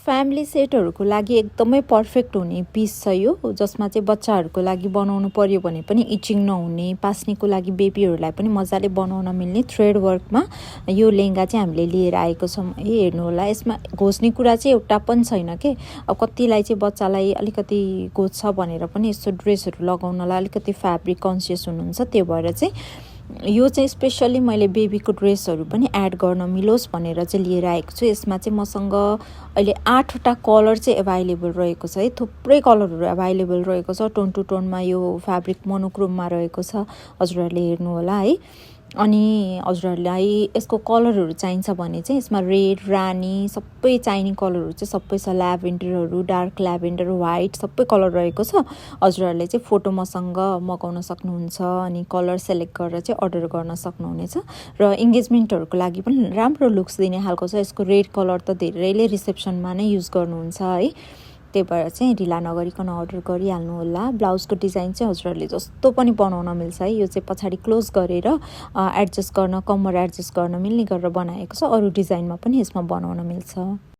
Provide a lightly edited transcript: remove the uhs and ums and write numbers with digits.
Family सेटहरूको लागि एकदमै perfect हुने पिस छ यो, जसमा चाहिँ बच्चाहरूको लागि बनाउनु पर्यो भने पनि इचिङ नहुने, पास्नेको लागि बेबीहरूलाई पनि मजाले बनाउन मिल्ने थ्रेड वर्कमा यो लेहेङ्गा चाहिँ हामीले लिएर आएको छौँ है। हेर्नु होला, यसमा घोच्ने कुरा चाहिँ एउटा पनि छैन के। अब कतिलाई चाहिँ बच्चालाई अलिकति घोच्छ भनेर पनि यस्तो ड्रेसहरू लगाउनलाई अलिकति फ्याब्रिक कन्सियस हुनुहुन्छ, त्यो भएर चाहिँ यो चाहिँ स्पेसल्ली मैले बेबीको ड्रेसहरू पनि एड गर्न मिलोस् भनेर चाहिँ लिएर आएको छु। यसमा चाहिँ मसँग अहिले 8वटा कलर चाहिँ एभाइलेबल रहेको छ है। थुप्रै कलरहरू एभाइलेबल रहेको छ। टोन टु टोनमा यो फ्याब्रिक मोनोक्रोममा रहेको छ, हजुरहरूले हेर्नु होला है। अनि हजुरहरूलाई यसको कलरहरू चाहिन्छ भने चाहिँ यसमा रेड, रानी सबै चाहिने कलरहरू चाहिँ सबै छ। ल्याभेन्डरहरू, डार्क ल्याभेन्डर, वाइट सबै कलर रहेको छ। हजुरहरूले चाहिँ फोटो मसँग मगाउन सक्नुहुन्छ अनि कलर सेलेक्ट गरेर चाहिँ अर्डर गर्न सक्नुहुनेछ। र इङ्गेजमेन्टहरूको लागि पनि राम्रो लुक्स दिने खालको छ। यसको रेड कलर त धेरैले रिसेप्सनमा नै युज गर्नुहुन्छ है, त्यही भएर चाहिँ ढिला नगरिकन अर्डर गरिहाल्नु होला। ब्लाउजको डिजाइन चाहिँ हजुरहरूले जस्तो पनि बनाउन मिल्छ है। यो चाहिँ पछाडि क्लोज गरेर एडजस्ट गर्न, कम्मर एडजस्ट गर्न मिल्ने गरेर बनाएको छ। अरू डिजाइनमा पनि यसमा बनाउन मिल्छ।